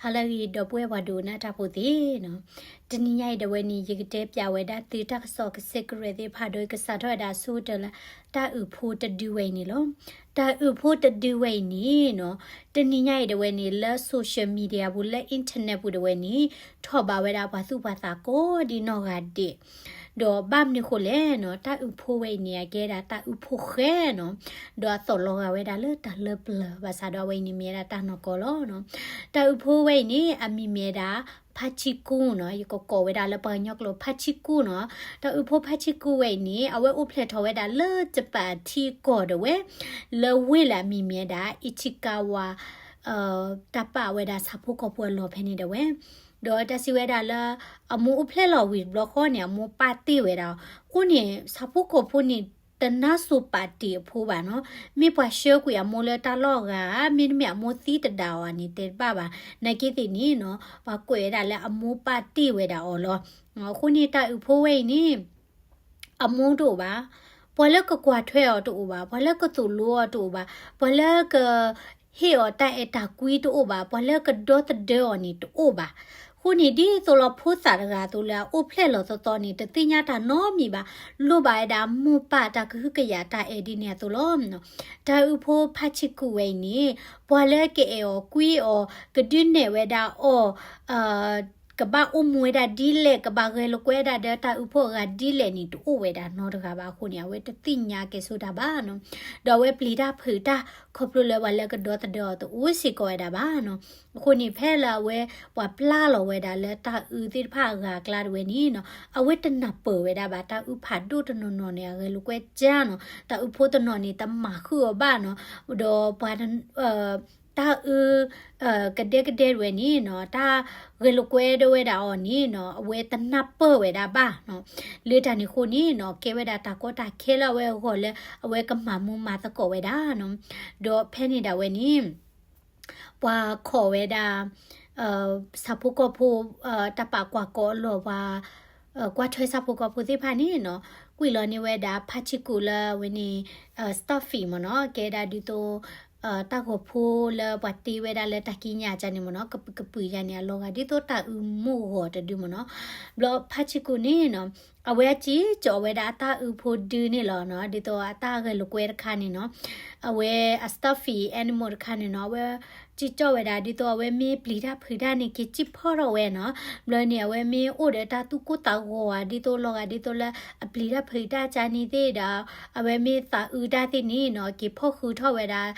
ဟါလၢအဂ့ၤ ဒီပုၢ်ဝဲၢ်ပှၤဒိကနၣ်တၢ်ဖိသ့ၣ်နီၤ, တနံၤညါအံၤဒၣ်ဝဲန့ၣ် ယကတဲပၠးဝဲဒၣ်သုတၢ်ကစီၣ်ကစဲးကရဲးသ့ၣ်တဖၣ်ဒီး ယကစးထီၣ်ဝဲဒၣ်ဆိကတၢၢ်လၢ တၢ်အုးဖိတဒုဝဲအံၤန့ၣ်လီၤ. တၢ်အုးဖိတဒုဝဲအံၤန့ၣ်နီၤ, တနံၤညါအံၤဒၣ်ဝဲန့ၣ် လၢ social media ပူၤ လၢ internet ပူၤဒၣ်ဝဲန့ၣ် ထီၣ်ဘးဝဲဒၣ်ပှၤသူၣ်ပှၤသးကိးဒ်နီၢ်ဂၤဒဲး ဒီးဘၣ်မနုၤဃိလဲၣ်နီၤ, တၢ်အုးဖိဝဲအံၤန့ၣ် အကဲဒၣ်တၢ်အုးဖိဃဲနီၤ, ဒီးအသီၣ်လီၤဂာ်ဝဲဒၣ်လၢတၢ်လၢပျၢၤ ဘၣ်ဆၣ်ဒီးအဝဲအံၤန့ၣ်မ့ၢ်ဝဲဒၣ်တၢ်နီၢ်ကီၢ်လီၤနီၤ. တၢ်အုးဖိဝဲအံၤန့ၣ် အမံၤမ့ၢ်ဝဲဒၣ် ဖါဆံကူနီၤ, ယကကိးဝဲဒၣ်လၢပှၤကညီကျိာ် ဖါဆံကူနီၤ. တၢ်အုးဖိဖါဆံကူဝဲအံၤန့ၣ် အဝဲအိၣ်ဖျဲၣ်ထီၣ်ဝဲဒၣ်လၢကပၤထံကီၢ်ဒၣ်ဝဲ လၢဝ့ၢ်လၢအမံၤမ့ၢ်ဝဲဒၣ် အံးထံကါဝါ တၢ်ပာ်ဝဲဒၣ်ဆၣ်ဖိကီၢ်ဖိအလီၢ်ဖဲန့ၣ်ဒၣ်ဝဲ, ဒီးတၢ်စံးဝဲဒၣ်လၢ အမိၢ်အိၣ်ဖျဲၣ်လီၤဝံၤတဘျီဃီန့ၣ် အမိၢ်ပာ်တ့ၢ်ဝဲဒၣ်အီၤ, အဃိန့ၣ် ဆၣ်ဖိကီၢ်ဖိန့ၣ် တနါစိၤပာ်တ့ၢ်အဖိဘၣ်နီၤ, မ့ၢ်ပှၤဆှၢကွံာ်အမိၢ်လၢတၢ်လီၢ်ဂၤ မ့တမ့ၢ်အမိၢ်သံတဒၣ်အီၤန့ၣ် တဲတဘၣ်ဘၣ်, နာ်က့သ့ၣ်န့ၣ်နီၤ ပှၤကွဲးဝဲဒၣ်လၢအမိၢ်ပာ်တ့ၢ်ဝဲဒၣ်အီၤလီၤ. အဃိန့ၣ်တၢ်အုးဖိဝဲအံၤန့ၣ် အမိၢ်တအိၣ်ဘၣ်, ပှၤလၢကကွၢ်ထွဲအီၤတအိၣ်ဘၣ်, ပှၤလၢကသိၣ်လိအီၤတအိၣ်ဘၣ်, ပှၤလၢက ဟ့ၣ်အီၤတၢ်အဲၣ်တၢ်ကွံတအိၣ်ဘၣ်, ပှၤလၢကဒီသဒၢအီၤန့ၣ်တအိၣ်ဘၣ်. အဃိန့ၣ် ဒ်သိးလီၤဖိသၣ်တဂၤအသိးလၢအအိၣ်ဖျဲၣ်လီၤသီသီန့ၣ် တသ့ၣ်ညါတၢ်နီတမံၤဘၣ်, လိၣ်ဘၣ်ဝဲဒၣ်မိၢ်ပၢ်တၢ်ကဟုကယာ်တၢ်အဲၣ်ဒ်န့ၣ်အသိးလီၤ. တၢ်အုးဖိဖါဆံကူဝဲအံၤန့ၣ် ပှၤလၢကအဲၣ်အီၤကွံအီၤ ကဒုးနဲၣ်ဝဲဒၣ်အီၤ ကဘၣ်အိၣ်မူဝဲဒၣ်ဒ်လဲၣ်, ကဘၣ်ဂဲၤလိာ်ကွဲဒၣ်ဒီးတၢ်အုးဖိအဂၤဒ်လဲၣ်န့ၣ် တအိၣ်ဝဲဒၣ်နီတဂၤဘၣ်အဃိန့ၣ် အဝဲတသ့ၣ်ညါကဲဆိတၢ်ဘၣ်နီၤ. ဒီးအဝဲပျံၤတၢ်ဖုးတၢ် ခီဖျိလၢပှၤလၢကဒီသဒၢအီၤတအိၣ်စ့ၢ်ကီးဝဲဒၣ်ဘၣ်နီၤ. အဃိန့ၣ် ဖဲလၢအဝဲပှၤပျၢ်လီၤဝဲဒၣ်လၢတၢ်အုးသ့ၣ်တဖၣ်အဂၤအကျါဒၣ်ဝဲန့ၣ်နီၤ အဝဲတနၢ်ပၢၢ်ဝဲဒၣ်ဘၣ် တၢ်အုးဖးဒိၣ်တနီၤနီၤန့ၣ် အဂဲၤလိာ်ကွဲကၢ်နီၤ, တၢ်အုးဖိတနီၤန့ၣ် တမၤဃုာ်အီၤဘၣ်နီၤ, ဒီးပှၤ တၢ်အုး ကဒဲကဒဲဒၣ်ဝဲန့ၣ်နီၤ တၢ်ဂဲၤလိာ်ကွဲဒၣ်ဝဲဒၣ်အီၤန့ၣ်နီၤ အဝဲတနၢ်ပၢၢ်ဝဲဒၣ်ဘၣ်နီၤ. လၢတၢ်န့ၣ်အဃိန့ၣ်နီၤ ကဲဝဲဒၣ်တၢ်ကီတၢ်ခဲလၢအဝဲအဂီၢ်လၢ အဝဲကမၤမူမၤသကိးဝဲဒၣ်နီၤ. ဒီးဖဲန့ၣ်ဒၣ်ဝဲန့ၣ် ပှၤခိးဝဲဒၣ် ဆၣ်ဖိကီၢ်ဖိ တၢ်ပာ်ကွၢ်ကိးအလီၢ် ပှၤ ကွၢ်ထွဲဆၣ်ဖိကီၢ်ဖိသ့ၣ်တဖၣ်န့ၣ်နီၤ ကွံာ်လီၤန့ၢ်ဝဲဒၣ် ဖါဆံကူလၢအဝဲန့ၣ် Stuffy မ့ၢ်နီၤ ကဲဒၣ်ဒ်သိး တၢ်ဂီၤဖိလၢပှၤတ့ဝဲဒၣ်လၢတၢ်ကံးညာ်ကၢ်န့ၣ်မ့ၢ်နီၤ ကပုာ်ကပုာ်ယၤန့ၣ် အလီၤဂာ်ဒ်သိးတၢ်အုးမိၢ်ဂီၤတဒုမ့ၢ်နီၤ. ဘျီဖါဆံကူန့ၣ်နီၤ အဝဲက့ၤကၠီဝဲဒၣ်အတၢ်အုးဖိဒုန့ၣ်လီၤနီၤ ဒ်သိးအတၢ်ဂဲၤလိာ်ကွဲတခါန့ၣ်နီၤ အဝဲအ stuffy animal တခါန့ၣ်နီၤ အဝဲ က့ၤကၠီဝဲဒၣ် ဒ်သိးအဝဲမ့ၢ်ပျံၤတၢ်ဖုးတၢ်န့ၣ် က့ၤစံၣ်ဖီၣ်ထီၣ်ဝဲနီၤ. ဘျီန့ၣ် အဝဲမ့ၢ်အိၣ်ဒီးတၢ်သူၣ်ကိၢ်သးဂီၤဧါ ဒ်သိးလီၤဂာ်ဒ်သိးလၢအပျံၤတၢ်ဖုးတၢ်ကၢ်န့ၣ်သ့ၣ်ဒီး အဝဲမ့ၢ်သးအုးတၢ်သ့ၣ်န့ၣ်နီၤ က့ၤဖီၣ်ဃုာ်ထီၣ်ဝဲဒၣ်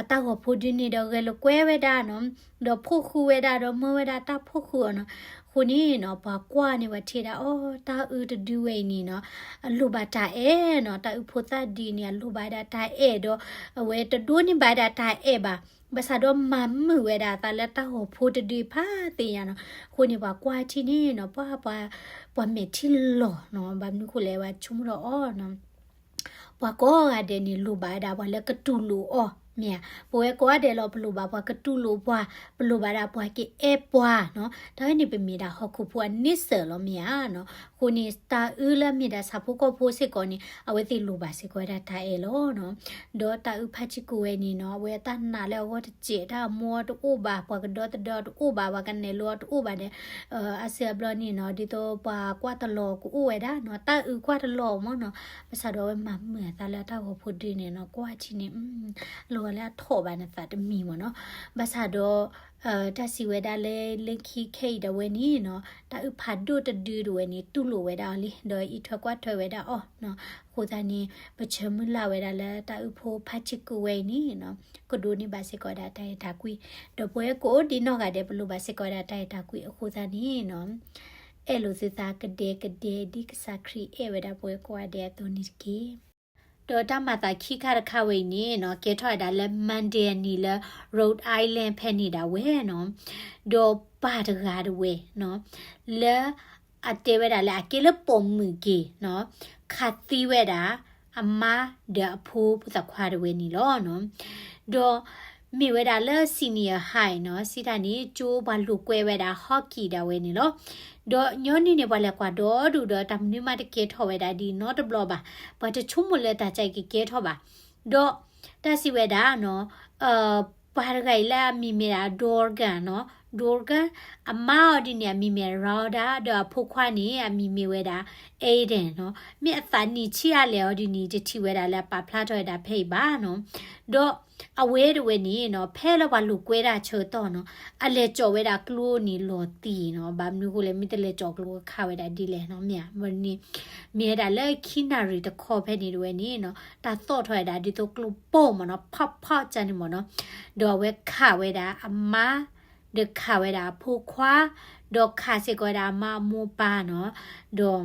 တၢ်ဂီၤဖိဒုန့ၣ်ဒီးဂဲၤလိာ်ကွဲဝဲဒၣ်နီၤ ဒီးဖီၣ်ဃုာ်ဝဲဒၣ်ဒီးမၢဝဲဒၣ်တၢ်ဖီၣ်ဃုာ်အီၤနီၤ. အဃိန့ၣ်နီၤ ပှၤကွၢ်န့ၣ်ပှၤထံၣ်ဒၣ်အီၤ တၢ်အုးတဒုဝဲအံၤန့ၣ်နီၤ အလိၣ်ဘၣ်တၢ်အဲၣ်နီၤ တၢ်အုးဖိသၣ်ဒုန့ၣ် အလိၣ်ဘၣ်ဒၣ်တၢ်အဲၣ်ဒီး အဝဲတဒိးန့ၢ်ဘၣ်ဒၣ်တၢ်အဲၣ်ဘၣ် ဘၣ်ဆၣ်ဒီးမၤမုာ်ဝဲဒၣ်အသးလၢတၢ်ဂီၤဖိတဒုဖးသ့ၣ်ညါနီၤ. အဃိန့ၣ် ပှၤကွၢ်ထံၣ်န့ၣ်နီၤ ပှၤ ပှၤ ပှၤမဲာ်ထံလီၤနီၤ ဘၣ်မနုၤဃိလဲၣ် ပှၤဆိကမိၣ်ဒီးအီၤနီၤ ပှၤကိးဂၤဒဲးန့ၣ် လိၣ်ဘၣ်ဝဲဒၣ်ပှၤလၢကတူၢ်လိာ်အီၤ မ့ၢ်ဧါ. ပဝဲကိးဂၤဒဲးလီၤ ပလိၣ်ဘၣ်ပှၤကတူၢ်လိာ်ပှၤ ပလိၣ်ဘၣ်ဒၣ်ပှၤကအဲၣ်ပှၤနီၤ. တၢ်ဝဲန့ၣ် ပမ့ၢ်ဒၣ်ဟီၣ်ခိၣ်ဖိအန့ဆၢၣ်လီၤ မ့ၢ်ဧါနီၤ. အဃိန့ၣ် တၢ်အုးလၢမ့ၢ်ဒၣ်ဆၣ်ဖိကီၢ်ဖိစ့ၢ်ကီးန့ၣ် အဝဲသ့ၣ်လိၣ်ဘၣ်စ့ၢ်ကီးဝဲဒၣ်တၢ်အဲၣ်လီၤနီၤ. ဒီးတၢ်အုးဖါဆံကူဝဲန့ၣ်နီၤ အဝဲတၢ်နာ်လၢအဂီၢ်တစဲး တၢ်အမိၢ်တအိၣ်ဘၣ် ပှၤကဒီသဒၢအီၤတအိၣ်ဘၣ် ပှၤကနဲၣ်လိအီၤတအိၣ်ဘၣ်ဒီး အါစုအါဘျီန့ၣ်နီၤ ဒ်သိးပှၤကွၢ်တလီၤကအိၣ်ဝဲဒၣ်နီၤ တၢ်အုးကွၢ်တလီၤမ့ၢ်နီၤ. ဘၣ်ဆၣ်ဒီးအဝဲမၤမုာ်အသးလၢတၢ်ဂီၤဖိဒုန့ၣ်နီၤ ကွၢ်ထံၣ်န့ၣ် အလိၣ်ဝဲလၢအထီၣ်ဘၣ်နသးတမံၤမ့ၢ်နီၤ. ဘၣ်ဆၣ်ဒီး တၢ်စံးဝဲဒၣ်လၢ လၢခံခဲအံၤဒၣ်ဝဲန့ၣ်နီၤ တၢ်အုးဖးဒိၣ်တဒုဒၣ်ဝဲန့ၣ် တူၢ်လိာ်ဝဲဒၣ်အီၤလံ ဒီးအံးထွဲကွၢ်ထွဲဝဲဒၣ်အီၤနီၤ. အဃိသတးန့ၣ် ပဆၢမုၢ်လၢ်ဝဲဒၣ်လၢတၢ်အုးဖိဖါဆံကူဝဲအံၤန့ၣ်နီၤ ကဒိးန့ၢ်ဘၣ်စ့ၢ်ကီးဝဲဒၣ်တၢ်အဲၣ်တၢ်ကွံ ဒီးပဝဲကိးဒ်နီၢ်ဂၤဒဲး ပလိၣ်ဘၣ်စ့ၢ်ကီးဝဲဒၣ်တၢ်အဲၣ်တၢ်ကွံအဃိသတးန့ၣ်နီၤ အဲၣ်လိာ်သုသးကဒဲကဒဲ ဒ်ကစၢ်ခရံာ်အဲၣ်ဝဲဒၣ်ပဝဲကိးဂၤဒဲးအသိးန့ၣ်တက့ၢ်. ဒီးတၢ်မၤသးခံခါတခါဝဲအံၤန့ၣ်နီၤ ကဲထီၣ်ဝဲဒၣ်လၢ Monday အနံၤလၢ Rhode Island ဖဲန့ၣ်ဒၣ်ဝဲနီၤ ဒီးပၢ်တဂၤဒၣ်ဝဲနီၤ လၢ အတဲဝဲဒၣ်လၢအကဲလၢပိာ်မုၣ်က့ၤနီၤ ခးသံဝဲဒၣ် အမါဒီးအဖိဖိသၣ်ခွါဒၣ်ဝဲန့ၣ်လီၤနီၤ. ဒီးမ့ၢ်ဝဲဒၣ်လၢ senior high နီၤ စံးတၢ်န့ၣ် ကၠိပှၤလိာ်ကွဲဝဲဒၣ် hockey ဒၣ်ဝဲန့ၣ်လီၤ. ဒီးညီနုၢ်န့ၣ် ပှၤလဲၤကွၢ်ဒီဒူၣ်ဒီးတၢ်မနုၤမးတကဲထီၣ်ဝဲဒၣ်ဒ်နီတဘျီဘၣ်. ပှၤတဆိကမိၣ်လၢတၢ်ကကဲထီၣ်ဘၣ်. ဒီးတၢ်စံးဝဲဒၣ်နီၤ ပှၤတဂၤအံၤလၢအမံၤမ့ၢ်ဒၣ် Dorgan နီၤ Dorcas အမါအီၤဒ်န့ၣ် အမံၤမ့ၢ် Rhoda ဒီးအဖိခွါန့ၣ် အမံၤမ့ၢ်ဝဲဒၣ် Aiden နီၤ. မ့ၢ်အသးနံၣ်ဆံးအါလဲၣ်အီၤဒ်န့ၣ် တထံၣ်ဝဲဒၣ်လၢအပာ်ဖျါထီၣ်ဝဲဒၣ်ဖဲအံၤဘၣ်နီၤ. ဒီးအဝဲတဝဲန့ၣ်နီၤ ဖဲလၢပှၤလိာ်ကွဲတၢ်ဆၢကတီၢ်နီၤ အလဲၤကၠီဝဲဒၣ်ကျိန့ၣ်လီၤတံၢ်နီၤ. ဘၣ်မနုၤအဃိလဲၣ် မ့ၢ်တလဲၤကၠီကျိခးဝဲဒၣ်ဒ်လဲၣ်နီၤ မ့ၢ်ဧါ. ဝဲန့ၣ် မ့ၢ်ဝဲဒၣ်လၢခံနၣ်ရံၣ်တခီဖဲန့ၣ်တဝဲန့ၣ်နီၤ တၢ်သီၣ်ထီၣ်ဝဲဒၣ်ဒ်သိးကျိပိၢ်မ့ၢ်နီၤ ဖီၣ်ဖီၣ်ကၢ်န့ၣ်မ့ၢ်နီၤ. ဒီးအဝဲခးဝဲဒၣ်အမါ ဒီးခးဝဲဒၣ်အဖိခွါ ဒီးခးစ့ၢ်ကီးဝဲဒၣ်အမါအမိၢ်အပၢ်နီၤ. ဒီး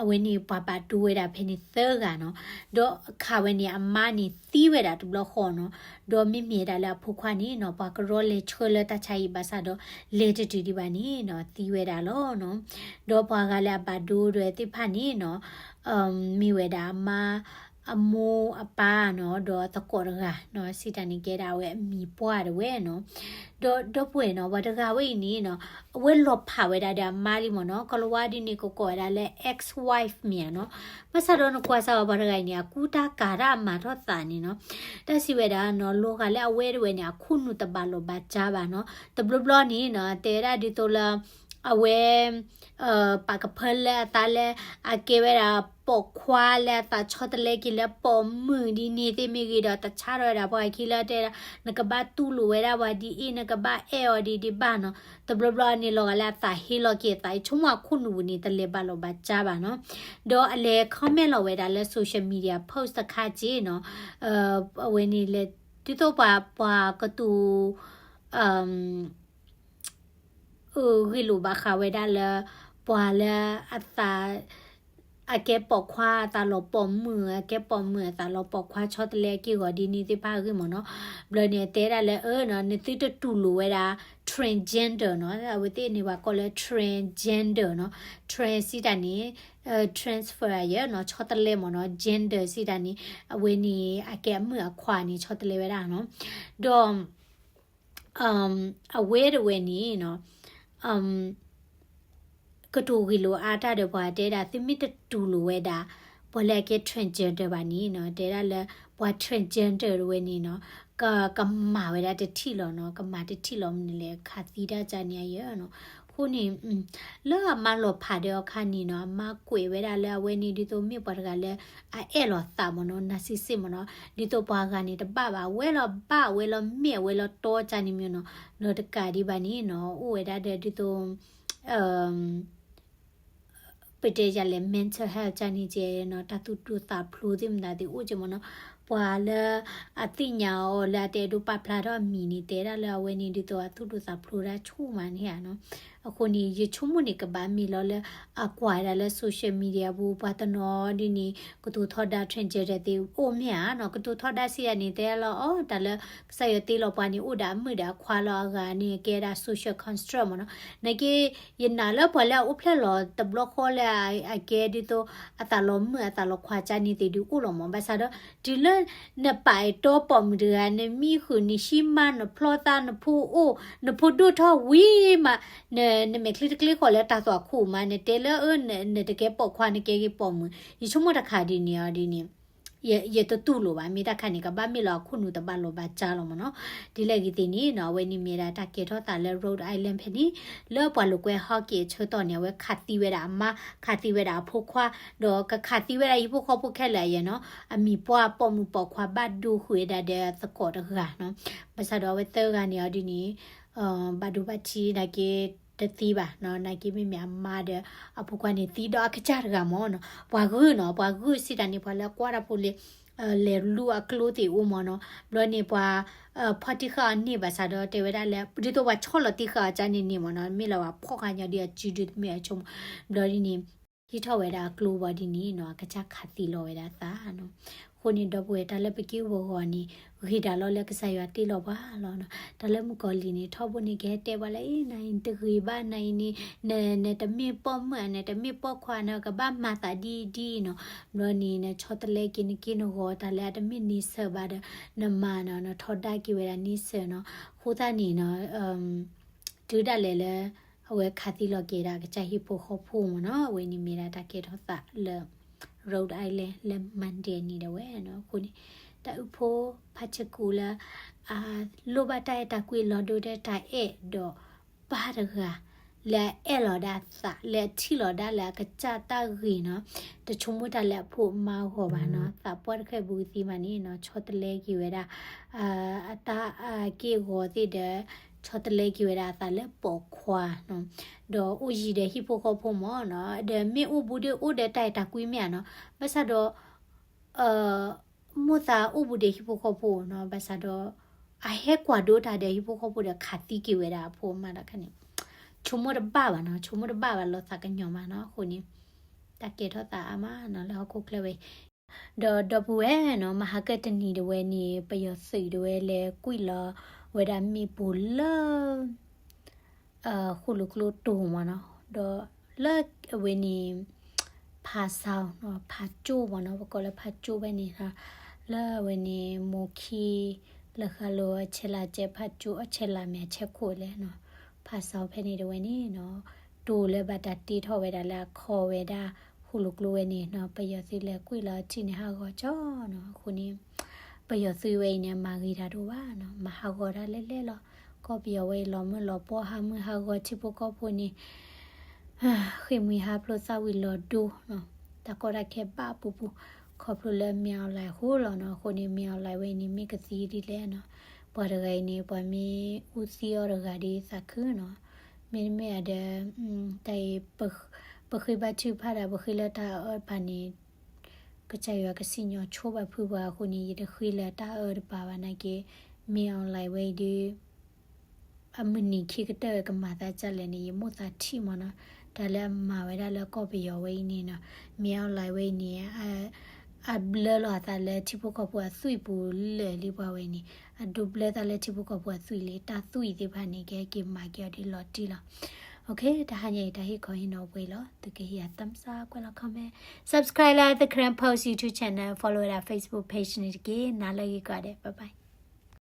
အဝဲန့ၣ်ပှၤဘၣ်ဒိဝဲဒၣ်ဖဲန့ၣ်သၢဂၤနီၤ. ဒီးခးဝဲန့ၣ်အမါန့ၣ်သံဝဲဒၣ်တဘျီဃီနီၤ. ဒီးမ့မ့ၢ်ဒၣ်လၢအဖိခွါန့ၣ်နီၤ ပှၤကရီလဲၤဆှၢလၢတၢ်ဆါဟံၣ်ဘၣ်ဆၣ်ဒီး လဲၤတတုၤဒံးဘၣ်န့ၣ်နီၤ သံဝဲဒၣ်လီၤနီၤ. ဒီးပှၤဂၤလၢအဘၣ်ဒိဒၣ်သ့ၣ်တဖၣ်န့ၣ်နီၤ မ့ၢ်ဝဲဒၣ်အမါ အမိၢ်အပၢ်နီၤ ဒီးသကိးတဂၤနီၤ စံးတၢ်န့ၣ်ကဲဒၣ်အဝဲအမံၤပှၢ်တဝဲနီၤ. ဒီးဒီပုၢ်ဝဲၢ်နီၤ ပှၤတဂၤဝဲအံၤန့ၣ်နီၤ အဝဲလီၤဖးဝဲဒၣ်ဒီးအမါလံမ့ၢ်နီၤ ကီၤလၤဝါဒ်န့ၣ် ကကိးဝဲဒၣ်လၢ ex-wife မ့ၢ်ဧါနီၤ. ဘၣ်ဆၣ်ဒီးနကွၢ်စၢ်ဝဲပှၤတဂၤအံၤန့ၣ် အကူတၢ်ကၤတၢ်အမၤထီၣ်သးန့ၣ်နီၤ. တၢ်စံးဝဲဒၣ်နီၤ လီၤဂာ်လၢအဝဲတဝဲန့ၣ် အခိၣ်နူာ်တဘၣ်လီၢ်ဘၣ်စၢ်ဘၣ်နီၤ. တဘျီဘျီန့ၣ်နီၤ တဲဝဲဒၣ်ဒ်သိးလၢ အဝဲ ပာ်ကဖၢလၢအသးလၢ အကဲဝဲဒၣ်ပိာ်ခွါလၢအသးဆီတလဲက့ၤလၢပိာ်မုၣ်ဒ်န့ၣ်သ့ၣ်မ့ၢ်ဂ့ၤဒီး တဆါထီၣ်ဝဲဒၣ်ပှၤခံလၢတဲဒၣ် နကဘၣ်တူၢ်လိာ်ဝဲဒၣ်ပှၤဒ်အံၤ နကဘၣ်အဲၣ်အီၤဒ်ဒ်ဘၣ်နီၤ. တဘျီဘျီန့ၣ် လီၤဂာ်လၢအသးဟ့လီၤက့ၤအသး ယဆိကမိၣ်အခိၣ်နူာ်ပူၤန့ၣ် တလဲၤဘၣ်လီၢ်ဘၣ်စၢ်ဘၣ်နီၤ. ဒီးအလဲၤ comment လီၤဝဲဒၣ်လၢ social media post တခါက့နီၤ. အဝဲန့ၣ်လဲၤ ဒ်သိးပှၤ ပှၤကတိၤ အ ဂ့ၢ်လိာ်ဘၣ်ဃးဝဲဒၣ်လၢ ပှၤလၢအသး အကဲပိာ်ခွါအသးလီၤပိာ်မုၣ် အကဲပိာ်မုၣ်အသးလီၤပိာ်ခွါဆီတလဲက့ၤဂီၤဒ်န့ၣ်သ့ၣ်တဖၣ်အဂ့ၢ်မ့ၢ်နီၤ. ဘျီန့ၣ်တဲဒၣ်လၢအၢနီၤ နသုတတူၢ်လိာ်ဝဲဒၣ် transgender နီၤ. အဝဲသ့ၣ်န့ၣ်ပှၤကိးလၢ transgender နီၤ. Trans စံးတၢ်န့ၣ် transfer ယဲနီၤ ဆီတလဲမ့ၢ်နီၤ. Gender စံးတၢ်န့ၣ် အဝဲန့ၣ် အကဲအမုၣ်အခွါန့ၣ် ဆီတလဲဝဲဒၣ်နီၤ. ဒီး အဝဲတဝဲန့ၣ်နီၤ ကတိၤဂ့ၢ်လိာ်အါတၢ်ဒီးပှၤတဲဒၣ် သုမ့ၢ်တတူၢ်လိာ်ဝဲဒၣ် ပှၤလၢအကဲ transgender ဘၣ်န့ၣ်နီၤ တဲဒၣ်လၢ ပှၤ transgender တဝဲန့ၣ်နီၤ က ကမၤဝဲဒၣ်တထံၣ်လီၤနီၤ ကမၤတထံၣ်လီၤမနုၤလဲၣ် ခးသံတၢ်ကၢ်န့ၣ်အယဲနီၤ. အဃိန့ၣ် လၢအမါလီၤဖးဒီးအခါန့ၣ်နီၤ အမါကွဲးဝဲဒၣ်လၢအဝဲန့ၣ်ဒ်သိးမ့ၢ်ပှၤတဂၤလၢ အအဲၣ်လီၤသးမ့ၢ်နီၤ narcissist မ့ၢ်နီၤ ဒ်သိးပှၤဂၤန့ၣ်တဘၣ်ဘၣ် အဝဲလီၤဘၣ် အဝဲလီၤမဲာ် အဝဲလီၤတီကၢ်န့ၣ်မ့ၢ်နီၤ. ဒီးတကးဒံးဘၣ်န့ၣ်နီၤ အိၣ်ဝဲဒၣ်ဒီးဒ်သိး ပတဲယၤလဲၣ် mental health ကၢ်န့ၣ်ကဲနီၤ တၢ်သူၣ်ဒိၣ်သးဖျိးသ့ၣ်မတၤသ့ၣ်အိၣ်က့မ့ၢ်နီၤ. ပှၤလၢအသ့ၣ်ညါအီၤလၢအတအဲၣ်ဒိးပာ်ဖျါထီၣ်အမံၤန့ၣ် တဲဒၣ်လၢအဝဲန့ၣ်ဒ်သိးအသူၣ်ဒိၣ်သးဖျိးဒၣ်ဆူၣ်မးန့ၣ်ဧါနီၤ. အဃိန့ၣ် ယဆိကမိၣ်န့ၣ် ကဘၣ်မ့ၢ်လီၤလၢ အကွၢ်ဒၣ်လၢ social media ပူၤ ပှၤတနီၤဒ်န့ၣ် ကတိၤထီဒါ transgender သ့ၣ်အိၣ်မ့ၢ်ဧါနီၤ. ကတိၤထီဒါစံးယၤန့ၣ် တဲလီၤအီၤ တၢ်လၢကစၢ်ယွၤတ့လီၤပှၤန့ၣ် အိၣ်ဒီးအမုၣ်ဒီးအခွါလီၤ အဂၤန့ၣ် ကဲဒၣ် social construct မ့ၢ်နီၤ. နာ်က့ ယနာ်လၢပှၤလၢအအိၣ်ဖျဲၣ်လီၤတဘျီဃီလၢအကဲဒ်သိး အသးလီၤမုၣ်အသးလီၤခွါကၢ်န့ၣ်သ့ၣ်ဒုးအိၣ်လီၤမ့ၢ် ဘၣ်ဆၣ်ဒီး တုၤလၢနပာ်အဲၣ်တီပိာ်မုၣ်တဂၤ နမံဃုာ်နဆံမါ နဖျီသး နဖိအိၣ် နဖိဒိၣ်ထီၣ်ဝံၤမး န နမဲာ်ချံတကျ့ဃီၤလၢတၢ်သွၣ်ခိၣ်မး နတဲလၢအၢ နတကဲပိာ်ခွါ နကဲဂ့ၤပိာ်မုၣ် ယဆိကမိၣ်တခါဒ်န့ၣ်အီၤဒ်န့ၣ် ယတတူၢ်လိာ်ဘၣ် မ့ၢ်တၢ်ခါန့ၣ် ကဘၣ်မ့ၢ်လီၤအခိၣ်နူာ်တဘၣ်လီၤဘၣ်စၢ်လီၤမ့ၢ်နီၤ. ဒ်လဲၣ်ဂ့ၤသ့ၣ်န့ၣ်နီၤ အဝဲန့ၣ်မ့ၢ်ဒၣ်တၢ်ကဲထီၣ်သးလၢ Rhode Island ဖဲန့ၣ် လၢပှၤလိာ်ကွဲ hockey အဆၢကတီၢ်န့ၣ် အဝဲခးသံဝဲဒၣ်အမါ ခးသံဝဲဒၣ်အဖိခွါ ဒီးကခးသံဝဲဒၣ်ဟံၣ်ဖိဃီဖိခဲလၢာ်အံၤနီၤ အမံၤပှၢ်ပိာ်မုၣ်ပိာ်ခွါဘၣ်ဒိဃုာ်ဝဲဒၣ်ဒီးသကိးတဂၤနီၤ. ဘၣ်ဆၣ်ဒီးအဝဲသၢဂၤန့ၣ်အီၤဒ်န့ၣ် ဘၣ်ဒိဘၣ်ထံးနာ်က့တသ့ဘၣ်နီၤ နာ်က့မ့မ့ၢ်အမါဒီးအဖိခွါန့ၣ်သံဒီးအကစၢ်တဂၤမ့ၢ်နီၤ ပှၤဂုၢ်နီၤ ပှၤဂုၢ်စံးတၢ်န့ၣ် ပှၤလၢကွၢ်တၢ်ဖိလၢ လဲၤလူၤအကျိသ့ၣ်အိၣ်မ့ၢ်နီၤ ဘျီန့ၣ်ပှၤ ဖီၣ်တံၢ်ဃာ်အီၤန့ၢ်ဘၣ်ဆၣ်ဒီးတဲဝဲဒၣ်လၢ ဒ်သိးပှၤဆီၣ်လီၤတံၢ်ဃာ်အီၤကၢ်န့ၣ်န့ၣ်မ့ၢ်နီၤ မ့ၢ်လၢပှၤဖီၣ်ဃာ်ညီဒ်အစုဒုတမ့ၢ်အဆိကမိၣ် ဘျီဒ်န့ၣ် ဟံးထီၣ်ဝဲဒၣ်အကျိဘၣ်ဒ်န့ၣ်နီၤ အကစၢ်ခးသံလီၤဝဲဒၣ်အသးနီၤ. အဃိန့ၣ် ဒီပုၢ်ဝဲၢ် တၢ်လၢပက့ၢ်ပဂီၤန့ၣ် ဂ့ၤဒၣ်လီၤလၢကစၢ်ယွၤတ့လီၤပှၤလီၤနီၤ. တၢ်လၢမုၣ်ကီၤလံၤန့ၣ် ထီဘိန့ၣ်ကဟဲတဲပှၤလၢ အ့ နၤအံၤနတဂ့ၤဘၣ် နၤအံၤန့ၣ် န နတမ့ၢ်ပိာ်မုၣ် နတမ့ၢ်ပိာ်ခွါ နကဘၣ်မၤသးဒ်အံၤဒ်အံၤနီၤ. ဘျီန့ၣ် နဆီတလဲက့ၤနက့ၢ်နဂီၤ တၢ်လၢအတမ့ၢ်န့ဆၢၣ်ဘၣ်ဒီး နမၤနီၤ နထီဒါက့ၤဝဲဒၣ်န့ဆၢၣ်နီၤ. အဃိသတးန့ၣ်နီၤ တုၤဒၣ်လဲာ်လၢ အဝဲခးသံလီၤက့ၤဒၣ်ကစၢ်ဟံၣ်ဖိဃီဖိမ့ၢ်နီၤ အဝဲန့ၣ်မ့ၢ်ဒၣ်တၢ်ကဲထီၣ်သးလၢ Rhode Island လၢ Monday န့ၣ်ဒၣ်ဝဲနီၤ. အဃိန့ၣ် တၢ်အုၣ်ဖိဖးဆဲးကူးလၢ အလိၣ်ဘၣ်တၢ်အဲၣ်တၢ်ကွံအလီၢ်ဒိၣ်ဒီးတၢ်အဲၣ်ဒီး ပၢ်တဂၤ လၢအအဲၣ်လီၤဒၣ်အသး လၢအထံၣ်လီၤဒၣ်လၢအကစၢ်တၢ်ဂ့ၤနီၤ, တဆိကမိၣ်တၢ်လၢအဖိအမါအဂီၢ်ဘၣ်နီၤ, သးပှၢ်တဖၣ်အဘူးကသံမးန့ၣ်နီၤ, ဆီတလဲက့ၤဝဲဒၣ် အတၢ်က့ၢ်အဂီၤသ့ၣ်ဒီး ဆီတလဲက့ၤဝဲဒၣ်အသးလၢပိာ်ခွါနီၤ, ဒီးအိၣ်ယံၤဒီးဟံၣ်ဖိဃီဖိမးနီၤ, ဒီးမ့ၢ်အိၣ်ဘူးဒီးအိၣ်ဒီးတၢ်အဲၣ်တၢ်ကွံမ့ၢ်ဧါနီၤ, ဘၣ်ဆၣ်ဒီး မိၢ်သးအိၣ်ဘူးဒီးဟံၣ်ဖိဃီဖိနီၤ, ဘၣ်ဆၣ်ဒီး အဟဲကွၢ်ဒိတၢ်ဒီးဟံၣ်ဖိဃီဖိဒီးခးသံက့ၤဝဲဒၣ်အဖိအမါတခါန့ၣ်, ဆိကမိၣ်တဘၣ်ဘၣ်နီၤ, ဆိကမိၣ်တဘၣ်ဘၣ်လီၤသးကညီၤမးနီၤ, အဃိန့ၣ် တၢ်ကဲထီၣ်သးအါမးနီၤ လၢဟီၣ်ခိၣ်ချၢဝဲအံၤ, ဒီးဒီပုၢ်ဝဲၢ်နီၤ, မဟါကတနံၤတဝဲန့ၣ် ပယီၤသုးတဝဲလဲၤကွံာ်လီၤဝဲဒၣ်မ့ၣ်ပိၢ်လၢ ဃိၣ်လူၤကျိတိၤမးနီၤ, ဒီးလၢအဝဲန့ၣ် ဖးစီၤနီၤ, ဖးကၠိမးနီၤ, ပကိးလၢဖးကၠိဖဲန့ၣ်နီၤ, လၢအဝဲန့ၣ် မိၢ်ခံ လၢဃၢလိၤအဆဲးလၤကဲ ဖးကၠိအဆဲးလၤမ့ၢ်အဆဲးခိၣ်လဲၣ်နီၤ, ဖးစီၤဖဲန့ၣ်တဝဲန့ၣ်နီၤ, တိၤလၢဘၣ်တၢ်တ့ထီၣ်ဝဲဒၣ်လၢအခီဝဲဒၣ် ဃိၣ်လူၤကျိဝဲန့ၣ်နီၤ, ပယီၤသုးလဲၤကွံာ်လီၤထံၣ်န့ၣ်ဟးဂီၤကၠီနီၤ, အဃိန့ၣ် ပယီၤသုးဝဲအံၤန့ၣ် မၤဂ့ၤတၢ်တအိၣ်ဘၣ်နီၤ, မၤဟးဂီၤတၢ်လဲၣ်လဲၣ်လီၤ, ကီၢ်ပယီၤဝဲအံၤလီၤမုၢ်လီၤပှီၢ် ဟးမုၢ်ဟးဂီၤ ထံဖိကီၢ်ဖိန့ၣ် ဃ့ၢ်မှံဟးဖျိးသၣ်ဝံၤလီၤဒိနီၤ, တၢ်ကီတၢ်ခဲဘၣ်ပူၤပူၤ, ခီဖျိလၢမ့ၢ်အီၣ်လဲၣ်အဃိလီၤနီၤ, အဃိန့ၣ် မ့ၢ်အီၣ်လဲၣ်ဝဲအံၤန့ၣ် မ့ၢ်ကသံဒ်လဲၣ်နီၤ, ပှၤတဂၤအံၤန့ၣ် ပှၤမ့ၢ်အူသံအီၤတဂၤဒီးသးခုနီၤ, မ့တမ့ၢ်ဒီး တၢ်အံၤ ပဃ့ဘါထုကဖၣ်ဒီး ပဃ့လၢတၢ်အၢတပၤန့ၣ် ကစၢ်ယွၤကစံၣ်ညီၣ်ဆိပာ်ဖုပှၤအဃိန့ၣ် ယတဃ့လၢတၢ်အၢတပၤဘၣ်နာ်က့ မ့ၢ်အီၣ်လဲၣ်ဝဲအံၤဒီး အမုၢ်နံၤခံကတၢၢ်ကမၤသးဒ်လဲၣ်န့ၣ် ယမိၣ်သးထံၣ်မးနီၤ, တၢ်လၢအမၤဝဲဒၣ်လၢကီၢ်ပယီၤဝဲအံၤန့ၣ်နီၤ, မ့ၢ်အီၣ်လဲၣ်ဝဲအံၤန့ၣ် အဘျၢလီၤအသးလၢထံဖိကီၢ်ဖိအသွံၣ်ပူၤလၢာ်လံပှၤဝဲန့ၣ်, အဒိးဘျၢသးလၢထံဖိကီၢ်ဖိအသွံၣ်လံ, တၢ်သွံၣ်သ့ၣ်တဖၣ်န့ၣ် ကဟဲက့ၤမၤက့ၤအီၤဒ်လီၤတံၢ်လီၤ. တဟါညါအံၤတၢ်ဟ့ၣ်ခီဟ့ၣ်နီၤပှဲၤလီၤ, သုကဟ့ၣ်ယၤ thumbs up ကွဲးလီၤ comment, subscribe လၢ The Karen Post YouTube channel, follow ဝဲဒၣ် Facebook page န့ၣ်တက့ၢ်. နၤလၢအဂ့ၤကိးဂၤဒဲး, bye bye.